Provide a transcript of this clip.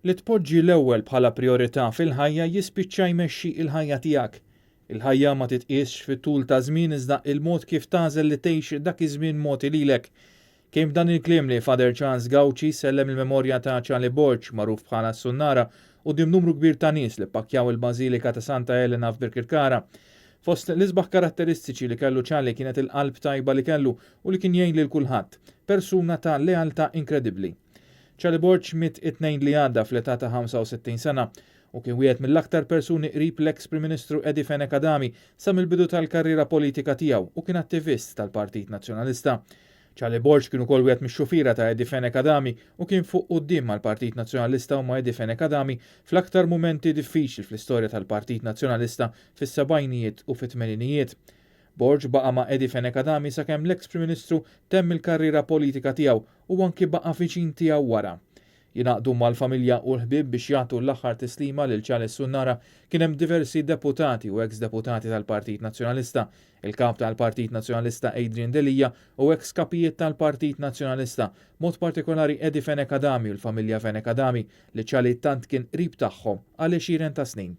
Li tpoġġi l-ewwel bħala prijorità fil-ħajja jispiċċa jmexxi l-ħajja tiegħek. Il-ħajja ma titqiesx fit-tul ta' żmien iżda il-mod kif tagħżel li tgħix dak iż-żmien mogħti lilek. Kien b'dan il-kliem li Father Charles Gauci sellem il-memorja ta' Charlie Borg, magħruf bħala s-Sunnara, quddiem numru kbir ta' nies li ppakkjaw il-Bażilika ta' Santa Elena f'Birkirkara. Fost l-isbaħ karatteristiċi li kellu Charlie kienet il-qalb tajba li kellu u li kien jgħin lil kulħadd. Persuna ta' lealtà inkredibbli. Charlie Borg miet it-Tnejn li għadda fl-età ta' 65 sena u kien wieħed mill-aktar persuni qrib l-eks Prim Ministru Eddie Fenech Adami sa mill-bidu tal-karriera politika tiegħu u kien attivist tal-Partit Nazzjonalista. Charlie Borg kien ukoll wieħed mix-xufiera ta' Eddie Fenech Adami u kien fuq quddiem mal-Partit Nazzjonalista u ma' Eddie Fenech Adami fl-aktar mumenti diffiċli fl-istorja tal-Partit Nazzjonalista fis-sebgħinijiet u fit-tmeninijiet. Borg baqa' ma' Eddie Fenech Adami sakemm l-eks Prim Ministru temm il-karriera politika tiegħu u anki baqa' viċin tiegħu wara. Jingħaqdu mal-familja u l-ħbieb biex jagħtu l-aħħar tislima lil Charles Sunnara kien hemm diversi deputati u eks deputati tal-Partit Nazzjonalista, il-Kap tal-Partit Nazzjonalista Adrian Delia u eks kapijiet tal-Partit Nazzjonalista, b'mod partikolari Eddie Fenech Adami u l-familja Fenech Adami li Charlie tant kien qrib tagħhom għal għexieren ta' snin.